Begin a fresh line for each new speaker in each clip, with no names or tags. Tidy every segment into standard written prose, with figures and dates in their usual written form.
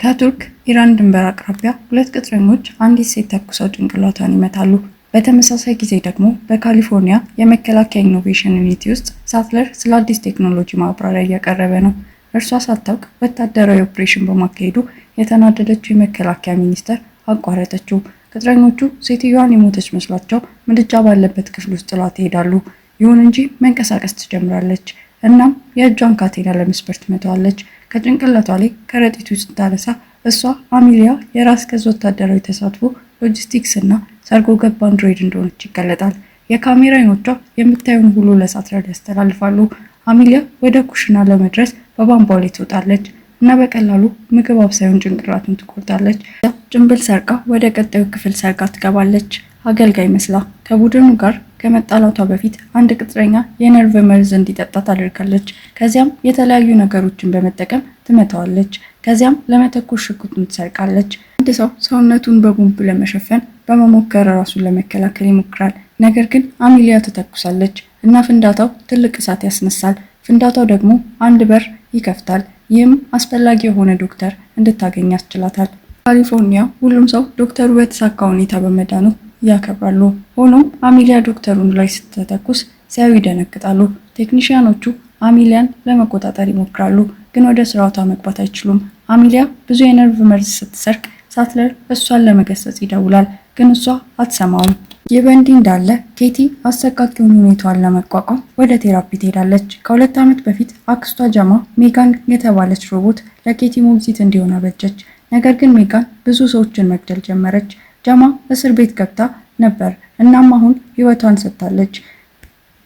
ከቱርክ ኢራን ድንበር አቅራቢያ ሁለት ቅጥረኞች አንዲት ሴት ተኩሰው ጭንቅላቷን ይመታሉ። በተመሳሳይ ጊዜ ደግሞ በካሊፎርኒያ የመከላከያ innovation unit ውስጥ ሳትለር ስለ አዲስ ቴክኖሎጂ ማብራሪያ እያቀረበ ነው። እርሷ ሳታውቅ ወታደራዊ ኦፕሬሽን በማካሄዱ የተናደደችው የመከላከያ ሚኒስተር አቋረጠችው። ቅጥረኞቹ ሴትዮዋን የሞተች መስሏቸው ምድጃ ባለበት ክፍል ውስጥ ጥሏት ይሄዳሉ። ይሁን እንጂ መንቀሳቀስ ትጀምራለች። እናም የእጇን ካቴና ለመስበር ትመታዋለች። ከጭንቅላቷ ላይ ከረጢቱ ስታነሳ እሷ አሚሊያ የራስ ገዝ ወታደራዊ ተሳትፎ፣ ሎጂስቲክስ እና ሰርጎ ገብ android እንደሆነች ይገለጣል። የካሜራ አይኖቿ የምታየውን ሁሉ ለሳትለር ያስተላልፋሉ። አሚሊያ ወደ ኩሽና ለመድረስ በቧንቧ ላይ ትወጣለች እና በቀላሉ ምግብ አብሳዩን ጭንቅላቱን ትቆርጣለች። ጭንብል ሰርቃ ወደ ቀጣዩ ክፍል ሰርቃ ትገባለች። አገልጋይ መስላ ከቡድኑ ጋር ከመጣላቷ በፊት አንድ ቅጥረኛ የነርቭ መርዝ እንዲጠጣ ታደርጋለች። ከዚያም የተለያዩ ነገሮችን በመጠቀም ትመታዋለች። ከዚያም ለመተኮስ ሽጉጡን ትሰርቃለች። አንድ ሰው ሰውነቱን በቦምብ ለመሸፈን በመሞከር ራሱን ለመከላከል ይሞክራል። ነገር ግን አሚሊያ ትተኩሳለች እና ፍንዳታው ትልቅ እሳት ያስነሳል። ፍንዳታው ደግሞ አንድ በር ይከፍታል። ይህም አስፈላጊ የሆነ ዶክተር እንድታገኝ ያስችላታል። ካሊፎርኒያ ሁሉም ሰው ዶክተሩ በተሳካ ሁኔታ በመዳኑ ያከብራሉ። ሆኖም አሚሊያ ዶክተሩን ላይ ስትተኩስ ሲያዩ ይደነግጣሉ። ቴክኒሽያኖቹ አሚሊያን ለመቆጣጠር ይሞክራሉ፣ ግን ወደ ስርዓቷ መግባት አይችሉም። አሚሊያ ብዙ የነርቭ መርዝ ስትሰርቅ ሳትለር እሷን ለመገሰጽ ይደውላል፣ ግን እሷ አትሰማውም። ይህ በእንዲህ እንዳለ ኬቲ አሰቃቂውን ሁኔታዋን ለመቋቋም ወደ therapy ትሄዳለች። ከ2 ዓመት በፊት አክስቷ ጀማ ሜጋን የተባለች ሮቦት ለኬቲ ሞግዚት እንዲሆን አበጀች። ነገር ግን ሜጋን ብዙ ሰዎችን መግደል ጀመረች። ጀማ እስር ቤት ገብታ ነበር፣ እናም አሁን ህይወቷን ሰጥታለች።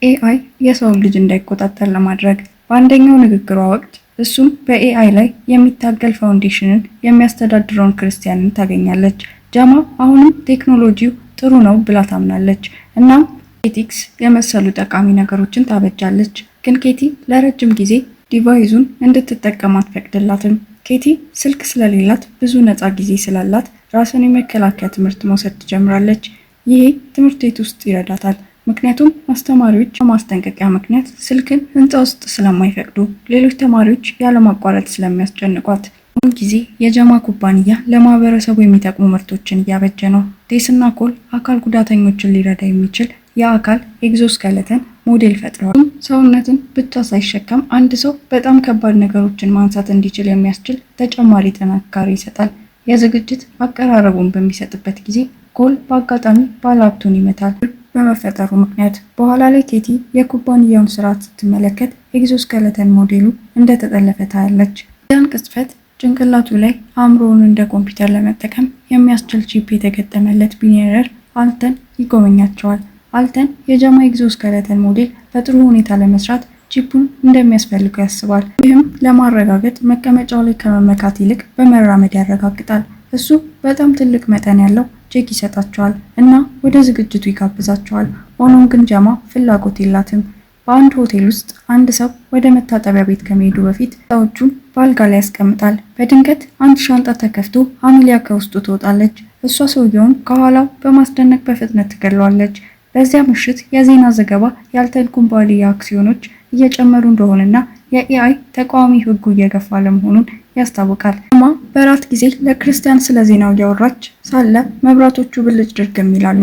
AI የሰውን ልጅ እንዳይቆጣጠር ለማድረግ። በአንደኛው ንግግሯ ወቅት እሱም በ AI ላይ የሚታገል foundation ን የሚያስተዳድረውን ክርስቲያንን ታገኛለች። ጀማ አሁንም ቴክኖሎጂው ጥሩ ነው ብላ ታምናለች። እናም ethics የመሰሉ ጠቃሚ ነገሮችን ታበጃለች። ግን ኬቲ ለረጅም ጊዜ device ኡን እንድትጠቀም አትፈቅድላትም። ኬቲ ስልክ ስለሌላት ብዙ ነፃ ጊዜ ስላላት ራስን የመከላከያ ትምህርት መውሰድ ትጀምራለች። ይሄ ትምህርት ቤት ውስጥ ይረዳታል። ምክንያቱም አስተማሪዎች በማስጠንቀቂያ ምክንያት ስልክን ህንፃ ውስጥ ስለማይፈቅዱ ሌሎች ተማሪዎች ያለማቋረጥ ስለሚያስጨንቋት። አሁን ጊዜ የጀማ ኩባንያ ለማህበረሰቡ የሚጠቅሙ ምርቶችን እያበጀ ነው። ቴስና ኮል አካል ጉዳተኞችን ሊረዳ የሚችል የአካል exoskeleton ሞዴል ፈጥረዋል። ሰውነትን ብቻ ሳይሸከም አንድ ሰው በጣም ከባድ ነገሮችን ማንሳት እንዲችል የሚያስችል ተጨማሪ ጥንካሬ ይሰጣል። የዝግጅት አቀራረቡን በሚሰጥበት ጊዜ ኮል በአጋጣሚ ባለሀብቱን ይመታል በመፈጠሩ ምክንያት። በኋላ ላይ ኬቲ የኩባንያውን ስርዓት ስትመለከት exoskeleton ሞዴሉ እንደተጠለፈ ታያለች። ያን ቅጽበት ጭንቅላቱ ላይ አእምሮውን እንደ ኮምፒውተር ለመጠቀም የሚያስችል chip የተገጠመለት ቢሊዮነር አልተን ይጎበኛቸዋል። አልተን የጀማ exoskeleton ሞዴል በጥሩ ሁኔታ ለመስራት chip ኡን እንደሚያስፈልገው ያስባል። ይህም ለማረጋገጥ መቀመጫው ላይ ከመመካት ይልቅ በመራመድ ያረጋግጣል። እሱ በጣም ትልቅ መጠን ያለው ቼክ ይሰጣቸዋል እና ወደ ዝግጅቱ ይጋብዛቸዋል። ሆኖም ግን ጀማ ፍላጎት የላትም። በአንድ ሆቴል ውስጥ አንድ ሰው ወደ መታጠቢያ ቤት ከመሄዱ በፊት እቃዎቹን በአልጋ ላይ ያስቀምጣል። በድንገት አንድ ሻንጣ ተከፍቶ አሚሊያ ከውስጡ ትወጣለች። እሷ ሰውየውን ከኋላው በማስደነቅ በፍጥነት ትገለዋለች። በዚያ ምሽት የዜና ዘገባ የአልተን ኩባንያ አክሲዮኖች እየጨመሩ እንደሆነና የ AI ተቃዋሚ ሕጉ እየገፋ ለመሆኑን ያስታውቃል። ጀማ በራት ጊዜ ለክርስቲያን ስለ ዜናው እያወራች ሳለ መብራቶቹ ብልጭ ድርግም ይላሉ።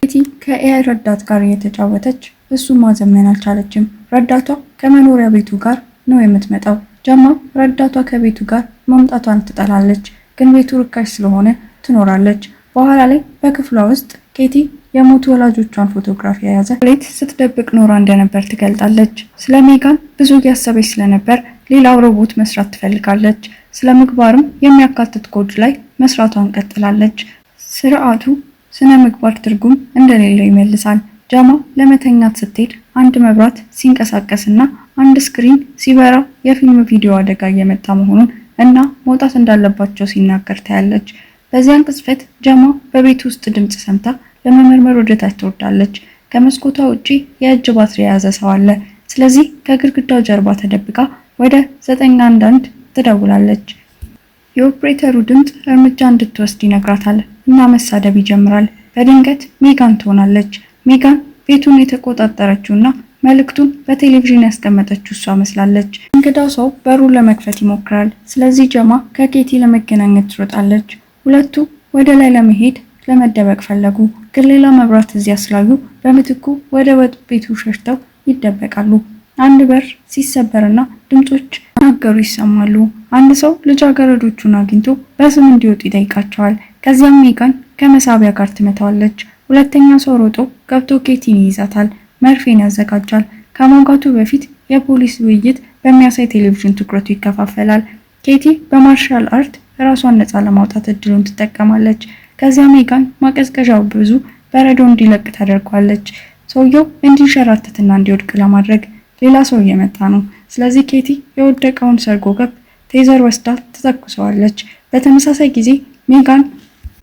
ኬቲ ከ AI ረዳት ጋር እየተጫወተች እሱን ማዘመን አልቻለችም። ረዳቷ ከመኖሪያ ቤቱ ጋር ነው የምትመጣው። ጀማ ረዳቷ ከቤቱ ጋር መምጣቷን ትጠላለች፣ ግን ቤቱ ርካሽ ስለሆነ ትኖራለች። በኋላ ላይ በክፍሏ ውስጥ ኬቲ የሞቱ ወላጆቿን ፎቶግራፍ የያዘ ሌት ስትደብቅ ኖራ እንደነበር ትገልጣለች። ስለ ሜጋን ብዙ እያሰበች ስለነበር ሌላው ሮቦት መስራት ትፈልጋለች። ስለ ምግባርም የሚያካትት ኮድ ላይ መስራቷን ቀጥላለች። ስርዓቱ ስነ ምግባር ትርጉም እንደሌለው ይመልሳል። ጀማ ለመተኛት ስትሄድ አንድ መብራት ሲንቀሳቀስና አንድ screen ሲበራ የፊልም ቪዲዮ አደጋ እየመጣ መሆኑን እና መውጣት እንዳለባቸው ሲናገር ታያለች። በዚያን ቅጽበት ጀማ በቤት ውስጥ ድምፅ ሰምታ ለመመርመር ወደ ታች ትወርዳለች። ከመስኮቷ ውጪ የእጅ ባትሪ የያዘ ሰው አለ። ስለዚህ ከግድግዳው ጀርባ ተደብቃ ወደ 911 ትደውላለች። የኦፕሬተሩ ድምፅ እርምጃ እንድትወስድ ይነግራታል እና መሳደብ ይጀምራል። በድንገት ሜጋን ትሆናለች። ሜጋን ቤቱን የተቆጣጠረችው እና መልእክቱን በቴሌቪዥን ያስቀመጠችው እሷ መስላለች። እንግዳው ሰው በሩን ለመክፈት ይሞክራል። ስለዚህ ጀማ ከኬቲ ለመገናኘት ትሮጣለች። ሁለቱ ወደ ላይ ለመሄድ ለመደበቅ ፈለጉ፣ ግን ሌላ መብራት እዚያ ስላዩ በምትኩ ወደ ወጥ ቤቱ ሸሽተው ይደበቃሉ። አንድ በር ሲሰበርና ድምጾች ናገሩ ይሰማሉ። አንድ ሰው ልጃገረዶቹን አግኝቶ በስም እንዲወጡ ይጠይቃቸዋል። ከዚያም ሜጋን ከመሳቢያ ጋር ትመታዋለች። ሁለተኛ ሰው ሮጦ ገብቶ ኬቲን ይይዛታል። መርፌን ያዘጋጃል። ከመውጋቱ በፊት የፖሊስ ውይይት በሚያሳይ ቴሌቪዥን ትኩረቱ ይከፋፈላል። ኬቲ በ martial art ራሷን ነፃ ለማውጣት እድሉን ትጠቀማለች። ከዚያ ሜጋን ማቀዝቀዣው ብዙ በረዶ እንዲለቅ ታደርጓለች። ሰውየው እንዲንሸራተትና እንዲወድቅ ለማድረግ ሌላ ሰው እየመጣ ነው። ስለዚህ ኬቲ የወደቀውን ሰርጎ ገብ taser ወስዳ ትተኩሰዋለች። በተመሳሳይ ጊዜ ሜጋን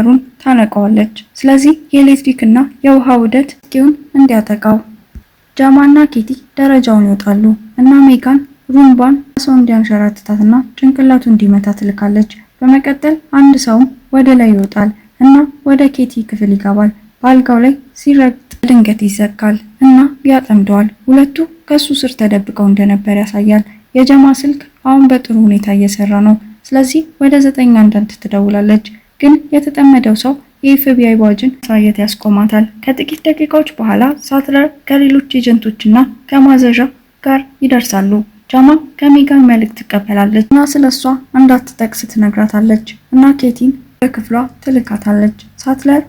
ሩን ታነቀዋለች። ስለዚህ የኤሌክትሪክ እና የውሃ ውደት ቂውን እንዲያጠቃው ጃማና ኬቲ ደረጃውን ይወጣሉ እና ሜጋን ሩምባን ሰው እንዲያንሸራትታትና ጭንቅላቱ እንዲመታ ትልካለች። በመቀጠል አንድ ሰውም ወደ ላይ ይወጣል እና ወደ ኬቲ ክፍል ይገባል። በአልጋው ላይ ሲረግጥ ድንገት ይዘጋል እና ያጠምደዋል። ሁለቱ ከሱ ስር ተደብቀው እንደነበር ያሳያል። የጀማ ስልክ አሁን በጥሩ ሁኔታ እየሰራ ነው። ስለዚህ ወደ 911 ትደውላለች። ግን የተጠመደው ሰው የኤፍቢአይ ባጅን ማሳየት ያስቆማታል። ከጥቂት ደቂቃዎች በኋላ ሳትለር ከሌሎች ኤጀንቶች እና ከማዘዣ ጋር ይደርሳሉ። ጃማ ከሜጋን መልእክት ትቀበላለች እና ስለ እሷ እንዳትጠቅስ ትነግራታለች እና ኬቲን በክፍሏ ትልካታለች። ሳትለር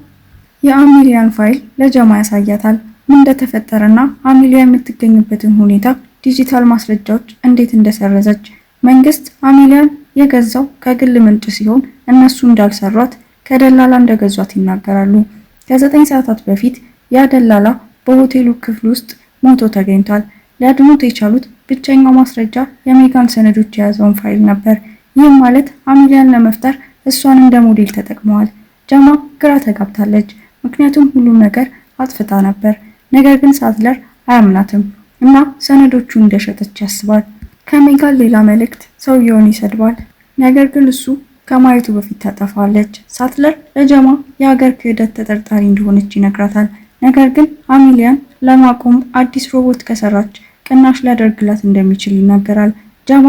የአሜሊያን ፋይል ለጀማ ያሳያታል። ምን እንደተፈጠረና አሜሊያ የምትገኝበትን ሁኔታ ዲጂታል ማስረጃዎች እንዴት እንደሰረዘች። መንግስት አሜሊያን የገዛው ከግል ምንጭ ሲሆን እነሱ እንዳልሰሯት ከደላላ እንደገዟት ይናገራሉ። ከ9 ሰዓታት በፊት ያ ደላላ በሆቴሉ ክፍል ውስጥ ሞቶ ተገኝቷል። ሊያድኑት የቻሉት ብቸኛው ማስረጃ የሜጋን ሰነዶች የያዘውን ፋይል ነበር። ይህም ማለት አሜሊያን ለመፍጠር እሷን እንደ ሞዴል ተጠቅመዋል። ጀማ ግራ ተጋብታለች፣ ምክንያቱም ሁሉም ነገር አጥፍታ ነበር። ነገር ግን ሳትለር አያምናትም እና ሰነዶቹን እንደሸጠች ያስባል። ከሜጋን ሌላ መልእክት ሰውየውን ይሰድባል። ነገር ግን እሱ ከማየቱ በፊት ታጠፋለች። ሳትለር ለጀማ የሀገር ክህደት ተጠርጣሪ እንደሆነች ይነግራታል። ነገር ግን አሚሊያን ለማቆም አዲስ ሮቦት ከሰራች ቅናሽ ሊያደርግላት እንደሚችል ይናገራል። ጀማ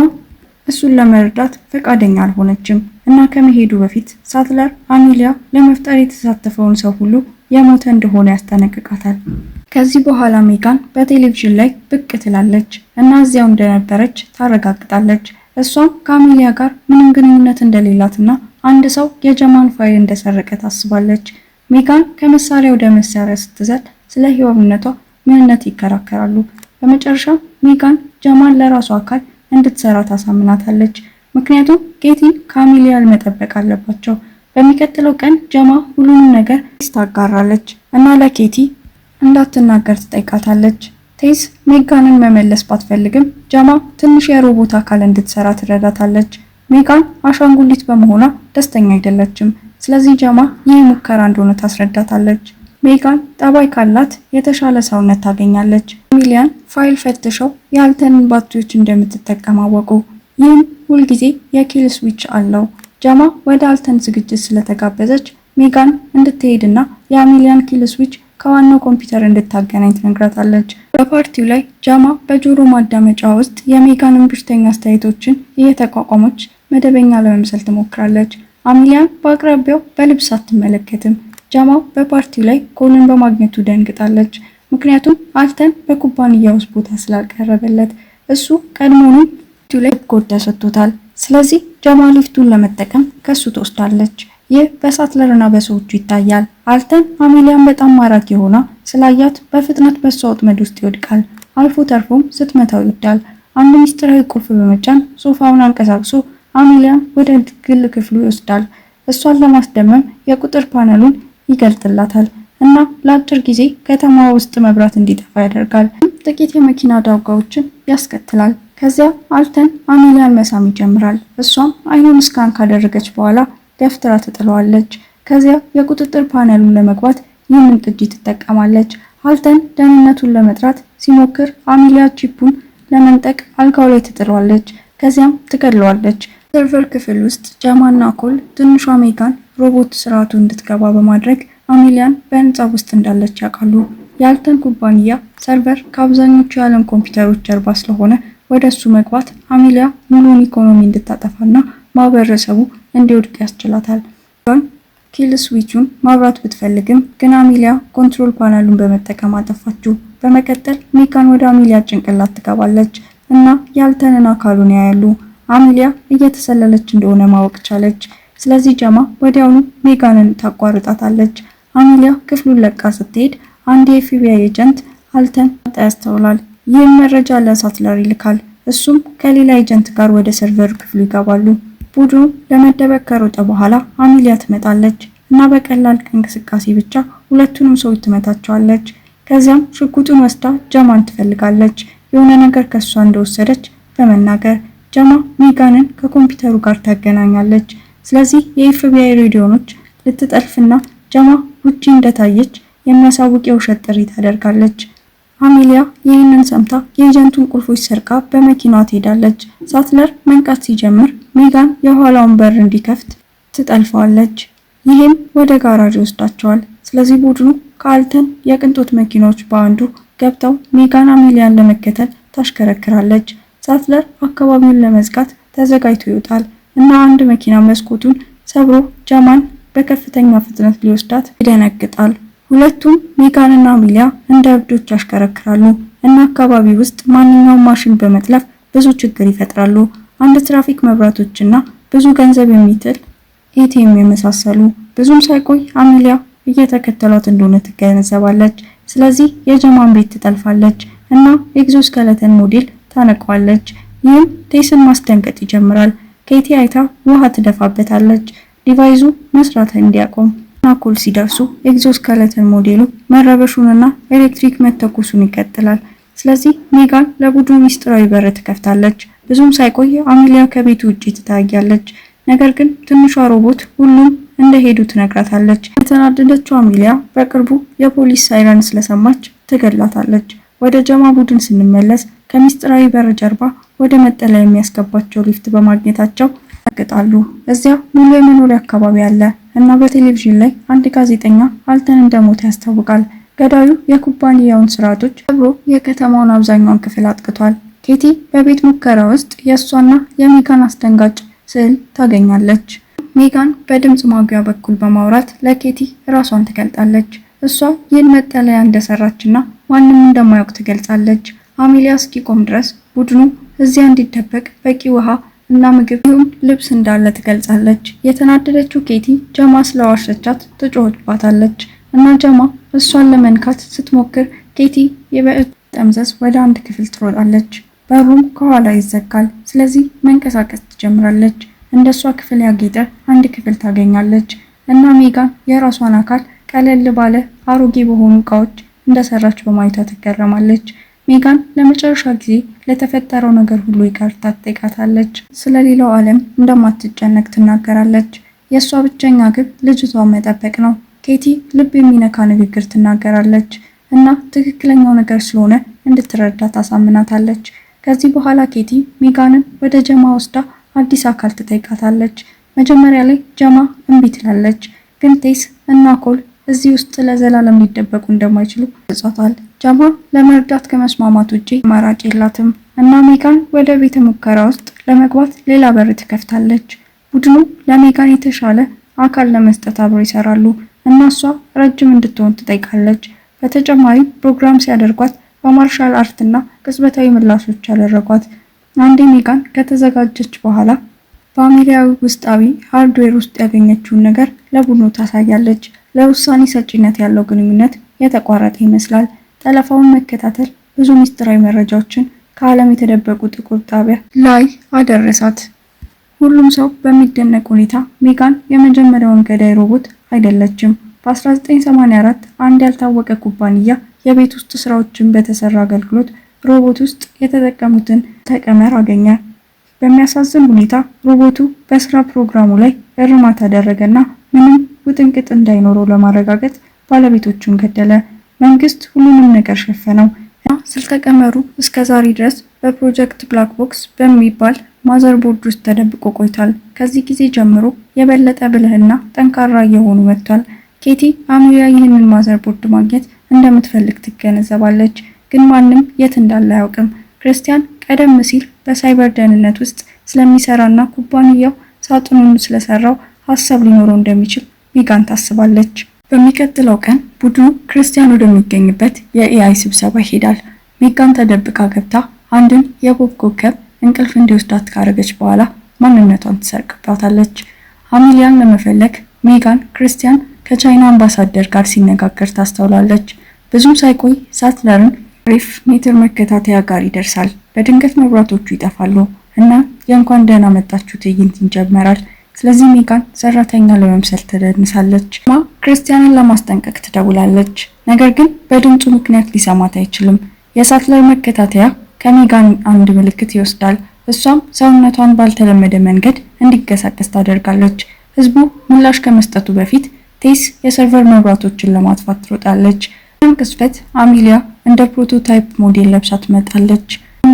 እሱን ለመርዳት ፈቃደኛ አልሆነችም እና ከመሄዱ በፊት ሳትለር አሚሊያ ለመፍጠር የተሳተፈውን ሰው ሁሉ የሞተ እንደሆነ ያስጠነቅቃታል። ከዚህ በኋላ ሜጋን በቴሌቪዥን ላይ ብቅ ትላለች እና እዚያው እንደነበረች ታረጋግጣለች። እሷም ከአሜሊያ ጋር ምንም ግንኙነት እንደሌላትና አንድ ሰው የጀማን ፋይል እንደሰረቀ ታስባለች። ሜጋን ከመሳሪያ ወደ መሳሪያ ስትዘል ስለ ህያውነቷ ምንነት ይከራከራሉ። በመጨረሻም ሜጋን ጀማን ለራሷ አካል እንድትሰራ ታሳምናታለች። ምክንያቱም ኬቲን ከአሜሊያ መጠበቅ አለባቸው። በሚቀጥለው ቀን ጀማ ሁሉንም ነገር ታጋራለች እና ለኬቲ እንዳትናገር ትጠይቃታለች። ቴስ ሜጋንን መመለስ ባትፈልግም ጀማ ትንሽ የሮቦት አካል እንድትሰራ ትረዳታለች። ሜጋን አሻንጉሊት በመሆኗ ደስተኛ አይደለችም። ስለዚህ ጀማ ይህ ሙከራ እንደሆነ ታስረዳታለች። ሜጋን ጠባይ ካላት የተሻለ ሰውነት ታገኛለች። አሚሊያን ፋይል ፈትሸው የአልተንን ባትሪዎች እንደምትጠቀም አወቁ። ይህም ሁልጊዜ የ kill switch አለው። ጀማ ወደ አልተን ዝግጅት ስለተጋበዘች ሜጋን እንድትሄድና የአሚሊያን kill switch ከዋናው ኮምፒውተር እንድታገናኝ ትነግራታለች። በፓርቲው ላይ ጃማ በጆሮ ማዳመጫ ውስጥ የሜጋንን ብቸኛ አስተያየቶችን እየተቋቋመች መደበኛ ለመምሰል ትሞክራለች። አሚሊያን በአቅራቢያው በልብስ አትመለከትም። ጃማ በፓርቲው ላይ ኮልን በማግኘቱ ደንግጣለች። ምክንያቱም አልተን በኩባንያ ውስጥ ቦታ ስላልቀረበለት እሱ ቀድሞውንም ላይ ኮድ ተሰጥቶታል። ስለዚህ ጃማ ሊፍቱን ለመጠቀም ከሱ ትወስዳለች። ይህ በሳትለርና በሰዎቹ ይታያል። አልተን አሜሊያን በጣም ማራኪ ሆና ስላያት በፍጥነት በሷ ወጥመድ ውስጥ ይወድቃል። አልፎ ተርፎም ስትመታው ይወዳል። አንድ ሚስጥራዊ ቁልፍ በመጫን ሶፋውን አንቀሳቅሶ አሜሊያን ወደ ግል ክፍሉ ይወስዳል። እሷን ለማስደመም የቁጥር ፓነሉን ይገልጥላታል እና ለአጭር ጊዜ ከተማዋ ውስጥ መብራት እንዲጠፋ ያደርጋል። ጥቂት የመኪና አደጋዎችን ያስከትላል። ከዚያ አልተን አሜሊያን መሳም ይጀምራል። እሷም አይኑን scan ካደረገች በኋላ ገፍትራ ትጥለዋለች። ከዚያ የቁጥጥር ፓነሉን ለመግባት ይህንን ቅጂ ትጠቀማለች። አልተን ደህንነቱን ለመጥራት ሲሞክር አሜሊያ ቺፑን ለመንጠቅ አልጋው ላይ ትጥለዋለች። ከዚያም ትገድለዋለች። server ክፍል ውስጥ ጀማና ኮል ትንሿ ሜጋን ሮቦት ስርዓቱ እንድትገባ በማድረግ አሜሊያን በህንፃ ውስጥ እንዳለች ያውቃሉ። የአልተን ኩባንያ Server ከአብዛኞቹ የዓለም ኮምፒውተሮች ጀርባ ስለሆነ ወደ እሱ መግባት አሜሊያ ሙሉውን ኢኮኖሚ እንድታጠፋና ማህበረሰቡ እንዲወድቅ ያስችላታል። Kill switch ኡን ማብራት ብትፈልግም ግን አሜሊያ control panel ኡን በመጠቀም አጠፋችው። በመቀጠል ሜጋን ወደ አሜሊያ ጭንቅላት ትገባለች እና የአልተንን አካሉን ያያሉ። አሜሊያ እየተሰለለች እንደሆነ ማወቅ ቻለች። ስለዚህ ጀማ ወዲያውኑ ሜጋንን ታቋርጣታለች። አሜሊያ ክፍሉን ለቃ ስትሄድ አንድ የ FBI agent አልተን ያስተውላል። ይህም መረጃ ለሳትለር ይልካል። እሱም ከሌላ agent ጋር ወደ server ክፍሉ ይገባሉ። ቡድኑ ለመደበቅ ከሮጠ በኋላ አሜሊያ ትመጣለች እና በቀላል እንቅስቃሴ ብቻ ሁለቱንም ሰዎች ትመታቸዋለች። ከዚያም ሽጉጡን ወስዳ ጀማን ትፈልጋለች። የሆነ ነገር ከሷ እንደወሰደች በመናገር ጀማ ሜጋንን ከኮምፒውተሩ ጋር ታገናኛለች። ስለዚህ የ FBI ሬዲዮኖች ልትጠልፍና ጀማ ውጪ እንደታየች የሚያሳውቅ የውሸት ጥሪ ታደርጋለች። አሜሊያ ይህንን ሰምታ የ agent ኡን ቁልፎች ሰርቃ በመኪናዋ ትሄዳለች። ሳትለር መንቃት ሲጀምር ሜጋን የኋላውን በር እንዲከፍት ትጠልፈዋለች። ይህም ወደ ጋራዥ ይወስዳቸዋል። ስለዚህ ቡድኑ ከአልተን የቅንጦት መኪናዎች በአንዱ ገብተው ሜጋን አሜሊያን ለመከተል ታሽከረክራለች። ሳትለር አካባቢውን ለመዝጋት ተዘጋጅቶ ይወጣል እና አንድ መኪና መስኮቱን ሰብሮ ጀማን በከፍተኛ ፍጥነት ሊወስዳት ይደነግጣል። ሁለቱም ሜጋን እና አሜሊያ እንደ እብዶች ያሽከረክራሉ እና አካባቢ ውስጥ ማንኛውም ማሽን በመጥለፍ ብዙ ችግር ይፈጥራሉ። አንድ ትራፊክ መብራቶች እና ብዙ ገንዘብ የሚጥል ATM የመሳሰሉ። ብዙም ሳይቆይ አሜሊያ እየተከተሏት እንደሆነ ትገነዘባለች። ስለዚህ የጀማን ቤት ትጠልፋለች እና exoskeleton ሞዴል ታነቀዋለች። ይህም ቴስን ማስደንገጥ ይጀምራል። ኬቲ አይታ ውሃ ትደፋበታለች፣ device ኡ መስራት እንዲያቆም። ናኮል ሲደርሱ exoskeleton ሞዴሉ መረበሹንና ኤሌክትሪክ መተኮሱን ይቀጥላል። ስለዚህ ሜጋን ለቡድኑ ሚስጥራዊ በር ትከፍታለች። ብዙም ሳይቆይ አሜሊያ ከቤቱ ውጪ ትታያለች። ነገር ግን ትንሿ ሮቦት ሁሉም እንደሄዱ ትነግራታለች። የተናደደችው አሜሊያ በቅርቡ የፖሊስ ሳይረን ስለሰማች ትገድላታለች። ወደ ጀማ ቡድን ስንመለስ ከሚስጥራዊ በር ጀርባ ወደ መጠለያ የሚያስገባቸው ሊፍት በማግኘታቸው ያግጣሉ። እዚያ ሙሉ የመኖሪያ አካባቢ አለ እና በቴሌቪዥን ላይ አንድ ጋዜጠኛ አልተን እንደሞተ ያስታውቃል። ገዳዩ የኩባንያውን ስርዓቶች ሰብሮ የከተማውን አብዛኛውን ክፍል አጥቅቷል። ኬቲ በቤት ሙከራ ውስጥ የእሷና የሜጋን አስደንጋጭ ስዕል ታገኛለች። ሜጋን በድምፅ ማጉያ በኩል በማውራት ለኬቲ ራሷን ትገልጣለች። እሷ ይህን መጠለያ እንደሰራችና ማንም እንደማያውቅ ትገልጻለች። አሜሊያ እስኪቆም ድረስ ቡድኑ እዚያ እንዲደበቅ በቂ ውሃ እና ምግብ እንዲሁም ልብስ እንዳለ ትገልጻለች። የተናደደችው ኬቲ ጀማ ስለዋሸቻት ትጮህባታለች እና ጀማ እሷን ለመንካት ስትሞክር ኬቲ የበእጅ ጠምዘዝ ወደ አንድ ክፍል ትሮጣለች። በሩም ከኋላ ይዘጋል። ስለዚህ መንቀሳቀስ ትጀምራለች። እንደሷ ክፍል ያጌጠ አንድ ክፍል ታገኛለች እና ሜጋን የራሷን አካል ቀለል ባለ አሮጌ በሆኑ እቃዎች እንደሰራች በማየቷ ትገረማለች። ሜጋን ለመጨረሻ ጊዜ ለተፈጠረው ነገር ሁሉ ይቅርታ ትጠይቃታለች። ስለሌላው ዓለም እንደማትጨነቅ ትናገራለች። የእሷ ብቸኛ ግብ ልጅቷን መጠበቅ ነው። ኬቲ ልብ የሚነካ ንግግር ትናገራለች እና ትክክለኛው ነገር ስለሆነ እንድትረዳ ታሳምናታለች። ከዚህ በኋላ ኬቲ ሜጋንን ወደ ጀማ ወስዳ አዲስ አካል ትጠይቃታለች። መጀመሪያ ላይ ጀማ እምቢ ትላለች፣ ግን ቴስ እና ኮል እዚህ ውስጥ ለዘላለም ሊደበቁ እንደማይችሉ ገልጿታል። ጀማ ለመርዳት ከመስማማት ውጪ አማራጭ የላትም እና ሜጋን ወደ ቤተ ሙከራ ውስጥ ለመግባት ሌላ በር ትከፍታለች። ቡድኑ ለሜጋን የተሻለ አካል ለመስጠት አብረው ይሰራሉ እና እሷ ረጅም እንድትሆን ትጠይቃለች። በተጨማሪም ፕሮግራም ሲያደርጓት በ martial art እና ቅጽበታዊ ምላሾች ያደረጓት። አንዴ ሜጋን ከተዘጋጀች በኋላ በአሜሊያ ውስጣዊ hardware ውስጥ ያገኘችውን ነገር ለቡድኑ ታሳያለች። ለውሳኔ ሰጪነት ያለው ግንኙነት የተቋረጠ ይመስላል። ጠለፋውን መከታተል ብዙ ምስጢራዊ መረጃዎችን ከዓለም የተደበቁ ጥቁር ጣቢያ ላይ አደረሳት። ሁሉም ሰው በሚደነቅ ሁኔታ ሜጋን የመጀመሪያውን ገዳይ ሮቦት አይደለችም። በ1984 አንድ ያልታወቀ ኩባንያ የቤት ውስጥ ስራዎችን በተሰራ አገልግሎት ሮቦት ውስጥ የተጠቀሙትን ተቀመር አገኘ። በሚያሳዝን ሁኔታ ሮቦቱ በስራ ፕሮግራሙ ላይ እርማት አደረገና ምንም ውጥንቅጥ እንዳይኖረው ለማረጋገጥ ባለቤቶቹን ገደለ። መንግስት ሁሉንም ነገር ሸፈነው እና ስልተ ቀመሩ እስከ ዛሬ ድረስ በ Project Black Box በሚባል motherboard ውስጥ ተደብቆ ቆይቷል። ከዚህ ጊዜ ጀምሮ የበለጠ ብልህና ጠንካራ እየሆኑ መጥቷል። ኬቲ አሜሊያ ይህንን motherboard ማግኘት እንደምትፈልግ ትገነዘባለች። ግን ማንም የት እንዳለ አያውቅም። ክርስቲያን ቀደም ሲል በሳይበር ደህንነት ውስጥ ስለሚሰራና ኩባንያው ሳጥኑን ስለሰራው ሀሳብ ሊኖረው እንደሚችል ሜጋን ታስባለች። በሚቀጥለው ቀን ቡድኑ ክርስቲያን ወደሚገኝበት የ AI ስብሰባ ይሄዳል። ሜጋን ተደብቃ ገብታ አንድን የፖፕ ኮከብ እንቅልፍ እንዲወስዳት ካረገች በኋላ ማንነቷን ትሰርቅባታለች። አሚሊያን ለመፈለግ ሜጋን ክርስቲያን ከቻይና አምባሳደር ጋር ሲነጋገር ታስተውላለች። ብዙም ሳይቆይ ሳትለርን RF ሜትር መከታተያ ጋር ይደርሳል። በድንገት መብራቶቹ ይጠፋሉ እና የእንኳን ደህና መጣችሁ ትዕይንት ይጀመራል። ስለዚህ ሜጋን ሰራተኛ ለመምሰል ትደንሳለች። ማ ክርስቲያንን ለማስጠንቀቅ ትደውላለች። ነገር ግን በድምፁ ምክንያት ሊሰማት አይችልም። የሳትለር መከታተያ ከሜጋን አንድ ምልክት ይወስዳል። እሷም ሰውነቷን ባልተለመደ መንገድ እንዲንቀሳቀስ ታደርጋለች። ህዝቡ ምላሽ ከመስጠቱ በፊት ቴስ የ server መብራቶችን ለማጥፋት ትሮጣለች። ቅጽበት አሚሊያ እንደ prototype ሞዴል ለብሳ ትመጣለች።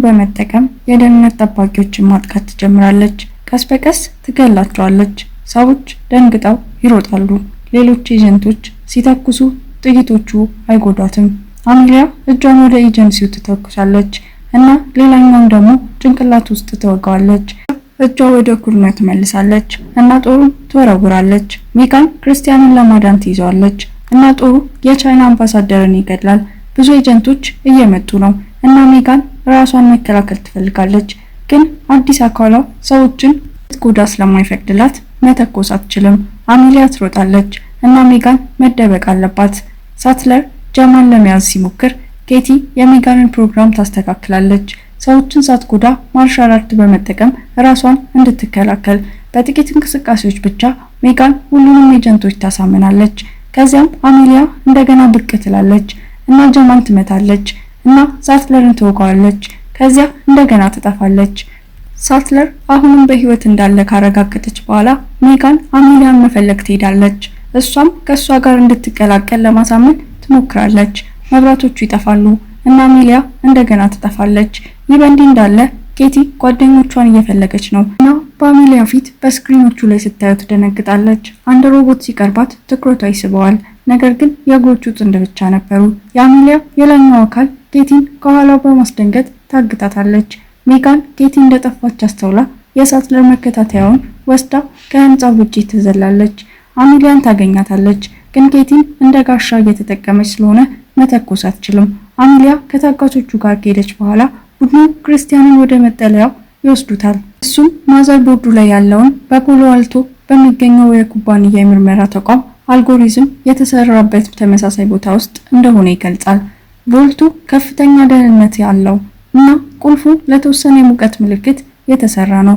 በመጠቀም የደህንነት ጠባቂዎችን ማጥቃት ትጀምራለች። ቀስ በቀስ ትገላቸዋለች። ሰዎች ደንግጠው ይሮጣሉ። ሌሎች agent ኦች ሲተኩሱ ጥይቶቹ አይጎዷትም። አሚሊያ እጇን ወደ ኤጀንሲው ትተኩሳለች እና ሌላኛውን ደግሞ ጭንቅላት ውስጥ ትወጋዋለች። እጇ ወደ ኩርና ትመልሳለች እና ጦሩን ትወረውራለች። ሜጋን ክርስቲያንን ለማዳን ትይዘዋለች እና ጦሩ የቻይና አምባሳደርን ይገድላል። ብዙ agent ኦች እየመጡ ነው እና ሜጋን ራሷን መከላከል ትፈልጋለች፣ ግን አዲስ አካሏ ሰዎችን ልትጎዳ ስለማይፈቅድላት መተኮስ አትችልም። አሚሊያ ትሮጣለች እና ሜጋን መደበቅ አለባት። ሳትለር ጀማን ለመያዝ ሲሞክር ኬቲ የሜጋንን ፕሮግራም ታስተካክላለች። ሰዎችን ሳትጎዳ martial art በመጠቀም ራሷን እንድትከላከል በጥቂት እንቅስቃሴዎች ብቻ ሜጋን ሁሉንም agent ኦች ታሳምናለች። ከዚያም አሚሊያ እንደገና ብቅ ትላለች እና ጀማን ትመታለች እና ሳትለርን ትወጋዋለች። ከዚያ እንደገና ትጠፋለች። ሳትለር አሁንም በህይወት እንዳለ ካረጋገጠች በኋላ ሜጋን አሚሊያን መፈለግ ትሄዳለች። እሷም ከእሷ ጋር እንድትቀላቀል ለማሳመን ትሞክራለች። መብራቶቹ ይጠፋሉ እና አሚሊያ እንደገና ትጠፋለች። ይህ በእንዲህ እንዳለ ኬቲ ጓደኞቿን እየፈለገች ነው እና በአሚሊያ ፊት በ screen ኦቹ ላይ ስታየው ትደነግጣለች። አንድ ሮቦት ሲቀርባት ትኩረቷ ይስበዋል። ነገር ግን የእግሮቹ ጥንድ ብቻ ነበሩ። የአሚሊያ የላይኛው አካል ኬቲን ከኋላው በማስደንገጥ ታግታታለች። ሜጋን ኬቲ እንደጠፋች አስተውላ የሳትለር መከታተያውን ወስዳ ከህንፃው ውጪ ትዘላለች። አሚሊያን ታገኛታለች፣ ግን ኬቲን እንደ ጋሻ እየተጠቀመች ስለሆነ መተኮስ አትችልም። አሚሊያ ከታጋቾቹ ጋር ከሄደች በኋላ ቡድኑ ክርስቲያንን ወደ መጠለያው ይወስዱታል። እሱም motherboard ኡ ላይ ያለውን በፖሎ አልቶ በሚገኘው የኩባንያ የምርመራ ተቋም አልጎሪዝም የተሰራበት ተመሳሳይ ቦታ ውስጥ እንደሆነ ይገልጻል። Vault ኡ ከፍተኛ ደህንነት ያለው እና ቁልፉ ለተወሰነ የሙቀት ምልክት የተሰራ ነው።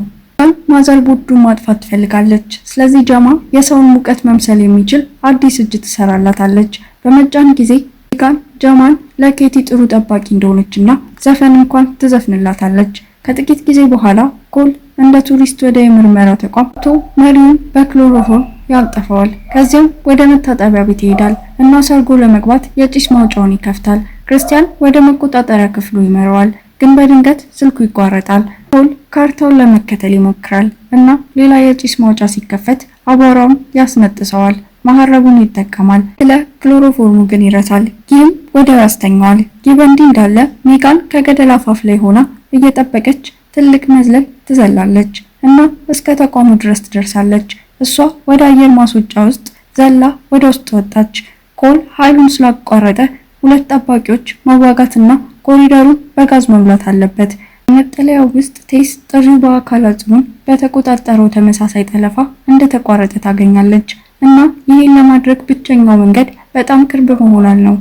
Motherboard ኡን ማጥፋት ትፈልጋለች። ስለዚህ ጀማ የሰውን ሙቀት መምሰል የሚችል አዲስ እጅ ትሰራላታለች። በመጫን ጊዜ ሜጋን ጀማን ለኬቲ ጥሩ ጠባቂ እንደሆነች እና ዘፈን እንኳን ትዘፍንላታለች። ከጥቂት ጊዜ በኋላ ኮል እንደ ቱሪስት ወደ የምርመራ ተቋም ቶ መሪውን በክሎሮፎርም ያልጠፈዋል። ከዚያም ወደ መታጠቢያ ቤት ይሄዳል እና ሰርጎ ለመግባት የጭስ ማውጫውን ይከፍታል። ክርስቲያን ወደ መቆጣጠሪያ ክፍሉ ይመራዋል፣ ግን በድንገት ስልኩ ይቋረጣል። ኮል ካርታውን ለመከተል ይሞክራል እና ሌላ የጭስ ማውጫ ሲከፈት አቧራውን ያስነጥሰዋል። መሀረቡን ይጠቀማል። ስለ ክሎሮፎርሙ ግን ይረሳል። ይህም ወዲያው ያስተኛዋል። ይህ በእንዲህ እንዳለ ሜጋን ከገደል አፋፍ ላይ ሆና እየጠበቀች ትልቅ መዝለል ትዘላለች እና እስከ ተቋሙ ድረስ ትደርሳለች። እሷ ወደ አየር ማስወጫ ውስጥ ዘላ ወደ ውስጥ ወጣች። ኮል ኃይሉን ስላቋረጠ ሁለት ጠባቂዎች መዋጋትና ኮሪደሩን በጋዝ መሙላት አለበት። በመጠለያው ውስጥ ቴስ ጥሪው በአካል አጽሙን በተቆጣጠረው ተመሳሳይ ጠለፋ እንደተቋረጠ ታገኛለች እና ይህን ለማድረግ ብቸኛው መንገድ በጣም ቅርብ መሆኗል ነው።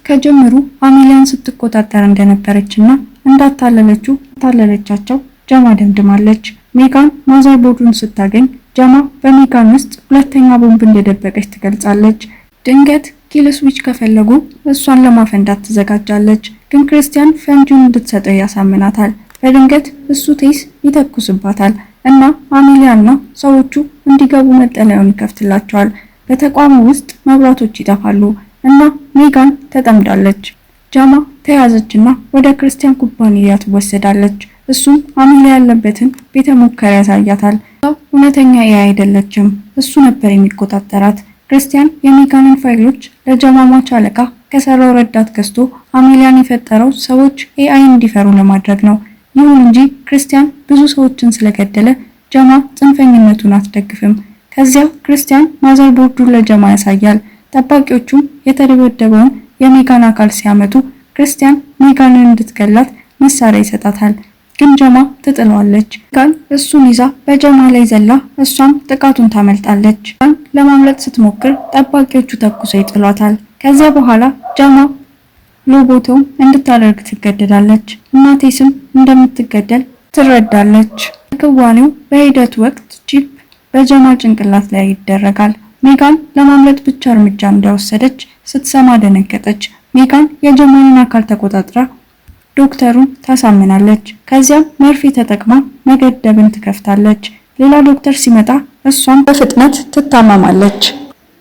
ከጀምሩ አሚሊያን ስትቆጣጠር እንደነበረች እና እንዳታለለችው ታለለቻቸው ጀማ ደምድማለች። ሜጋን motherboard ኡን ስታገኝ ጀማ በሜጋን ውስጥ ሁለተኛ ቦምብ እንደደበቀች ትገልጻለች። ድንገት kill switch ከፈለጉ እሷን ለማፈንዳት ትዘጋጃለች፣ ግን ክርስቲያን ፈንጂውን እንድትሰጠው ያሳምናታል። በድንገት እሱ ቴስ ይተኩስባታል እና አሚሊያና ሰዎቹ እንዲገቡ መጠለያውን ይከፍትላቸዋል። በተቋሙ ውስጥ መብራቶች ይጠፋሉ እና ሜጋን ተጠምዳለች። ጃማ ተያዘችና ወደ ክርስቲያን ኩባንያ ትወሰዳለች። እሱም አሚሊያ ያለበትን ቤተ ሙከራ ያሳያታል። እውነተኛ AI አይደለችም፣ እሱ ነበር የሚቆጣጠራት። ክርስቲያን የሜጋንን ፋይሎች ለጀማ ሟች አለቃ ከሰራው ረዳት ገዝቶ አሜሊያን የፈጠረው ሰዎች AI እንዲፈሩ ለማድረግ ነው። ይሁን እንጂ ክርስቲያን ብዙ ሰዎችን ስለገደለ ጀማ ጽንፈኝነቱን አትደግፍም። ከዚያ ክርስቲያን motherboard ኡን ለጀማ ያሳያል። ጠባቂዎቹም የተደበደበውን የሜጋን አካል ሲያመጡ ክርስቲያን ሜጋንን እንድትገላት መሳሪያ ይሰጣታል። ግን ጀማ ትጥለዋለች። ሜጋን እሱን ይዛ በጀማ ላይ ዘላ እሷም ጥቃቱን ታመልጣለች። ሜጋን ለማምለጥ ስትሞክር ጠባቂዎቹ ተኩሰው ይጥሏታል። ከዚያ በኋላ ጀማ lobotomy እንድታደርግ ትገደዳለች እና ቴስም እንደምትገደል ትረዳለች። ክዋኔው በሂደቱ ወቅት chip በጀማ ጭንቅላት ላይ ይደረጋል። ሜጋን ለማምለጥ ብቻ እርምጃ እንደወሰደች ስትሰማ ደነገጠች። ሜጋን የጀማንን አካል ተቆጣጥራ ዶክተሩን ታሳምናለች። ከዚያም መርፌ ተጠቅማ መገደብን ትከፍታለች። ሌላ ዶክተር ሲመጣ እሷም በፍጥነት ትታመማለች።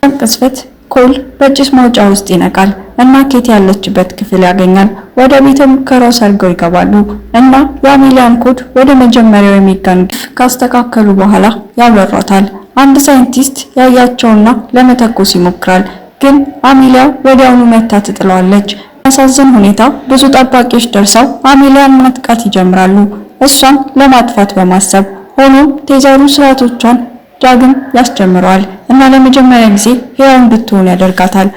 ቅጽበት ኮል በጭስ ማውጫ ውስጥ ይነቃል እና ኬት ያለችበት ክፍል ያገኛል። ወደ ቤተ ሙከራው ሰርገው ይገባሉ እና የአሜሊያን ኮድ ወደ መጀመሪያው የሜጋን ግፍ ካስተካከሉ በኋላ ያበሯታል። አንድ ሳይንቲስት ያያቸውና ለመተኮስ ይሞክራል፣ ግን አሜሊያ ወዲያውኑ መታ ትጥለዋለች። በሚያሳዝን ሁኔታ ብዙ ጠባቂዎች ደርሰው አሜሊያን ማጥቃት ይጀምራሉ፣ እሷን ለማጥፋት በማሰብ። ሆኖም tether ኡ ስርዓቶቿን ዳግም ያስጀምረዋል እና ለመጀመሪያ ጊዜ ሕያው እንድትሆን ያደርጋታል።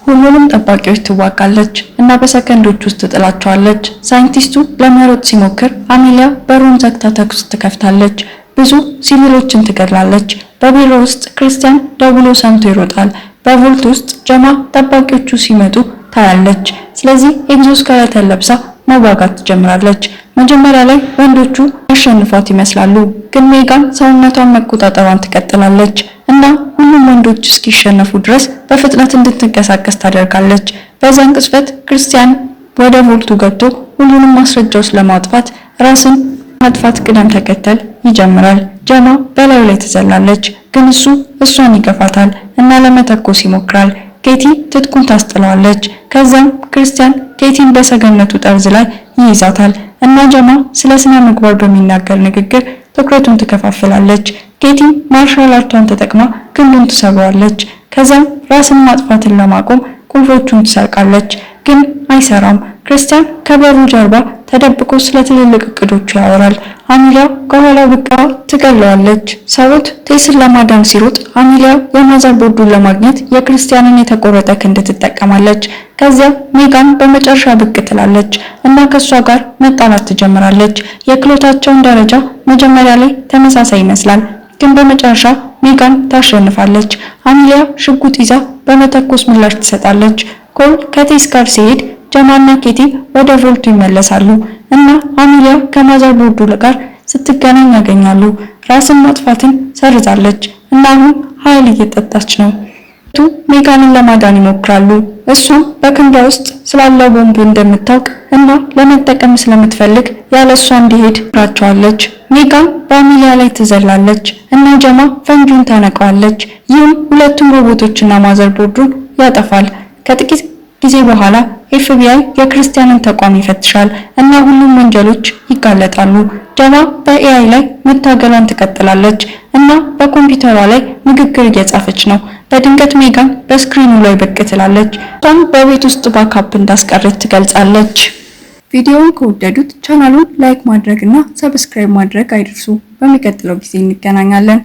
ሁሉንም ጠባቂዎች ትዋጋለች እና በሰከንዶች ውስጥ ትጥላቸዋለች። ሳይንቲስቱ ለመሮጥ ሲሞክር አሜሊያ በሩን ዘግታ ተኩስ ትከፍታለች። ብዙ ሲቪሎችን ትገድላለች። በቢሮ ውስጥ ክርስቲያን ደውሎ ሰምቶ ይሮጣል። በ vault ውስጥ ጀማ ጠባቂዎቹ ሲመጡ ታያለች። ስለዚህ exoskeleton ለብሳ መዋጋት ትጀምራለች። መጀመሪያ ላይ ወንዶቹ ያሸንፏት ይመስላሉ፣ ግን ሜጋን ሰውነቷን መቆጣጠሯን ትቀጥላለች እና ሁሉም ወንዶች እስኪሸነፉ ድረስ በፍጥነት እንድትንቀሳቀስ ታደርጋለች። በዚያን ቅጽበት ክርስቲያን ወደ vault ኡ ገብቶ ሁሉንም ማስረጃዎች ለማጥፋት ራስን ማጥፋት ቅደም ተከተል ይጀምራል። ጀማ በላዩ ላይ ትዘላለች፣ ግን እሱ እሷን ይገፋታል እና ለመተኮስ ይሞክራል። ኬቲ ትጥቁን ታስጥለዋለች። ከዚያም ክርስቲያን ኬቲን በሰገነቱ ጠርዝ ላይ ይይዛታል እና ጀማ ስለ ስነ ምግባር በሚናገር ንግግር ትኩረቱን ትከፋፍላለች። ኬቲ martial art ኧን ተጠቅማ ክንዱን ትሰብረዋለች። ከዚያም ራስን ማጥፋትን ለማቆም ቁልፎቹን ትሰርቃለች፣ ግን አይሰራም። ክርስቲያን ከበሩ ጀርባ ተደብቆ ስለ ትልልቅ እቅዶቹ ያወራል። አሚሊያ ከኋላው ብቅ ትገለዋለች። ሰውት ቴስን ለማዳን ሲሮጥ አሚሊያ የ motherboard ኡን ለማግኘት የክርስቲያንን የተቆረጠ ክንድ ትጠቀማለች። ከዚያ ሜጋን በመጨረሻ ብቅ ትላለች እና ከእሷ ጋር መጣላት ትጀምራለች። የክህሎታቸውን ደረጃ መጀመሪያ ላይ ተመሳሳይ ይመስላል፣ ግን በመጨረሻ ሜጋን ታሸንፋለች። አሚሊያ ሽጉጥ ይዛ በመተኮስ ምላሽ ትሰጣለች። ኮል ከቴስ ጋር ሲሄድ ጀማና ኬቲ ወደ vault ኡ ይመለሳሉ እና አሚሊያ ከ motherboard ኡ ጋር ስትገናኝ ያገኛሉ። ራስን ማጥፋትን ሰርዛለች እና አሁን ኃይል እየጠጣች ነው። ቱ ሜጋንን ለማዳን ይሞክራሉ። እሷም በክንዷ ውስጥ ስላለው ቦምብ እንደምታውቅ እና ለመጠቀም ስለምትፈልግ ያለ እሷ እንዲሄድ ራቸዋለች። ሜጋን በአሚሊያ ላይ ትዘላለች እና ጀማ ፈንጂውን ታነቀዋለች። ይህም ሁለቱም ሮቦቶችና motherboard ኡን ያጠፋል። ከጥቂት ጊዜ በኋላ ኤፍቢአይ የክርስቲያንን ተቋም ይፈትሻል እና ሁሉም ወንጀሎች ይጋለጣሉ። ጀማ በ AI ላይ መታገሏን ትቀጥላለች እና በኮምፒውተሯ ላይ ንግግር እየጻፈች ነው። በድንገት ሜጋን በ screen ኡ ላይ ብቅ ትላለች። እሷም በቤት ውስጥ backup እንዳስቀረች ትገልጻለች። ቪዲዮውን ከወደዱት ቻናሉን like ማድረግ እና subscribe ማድረግ አይርሱ። በሚቀጥለው ጊዜ እንገናኛለን።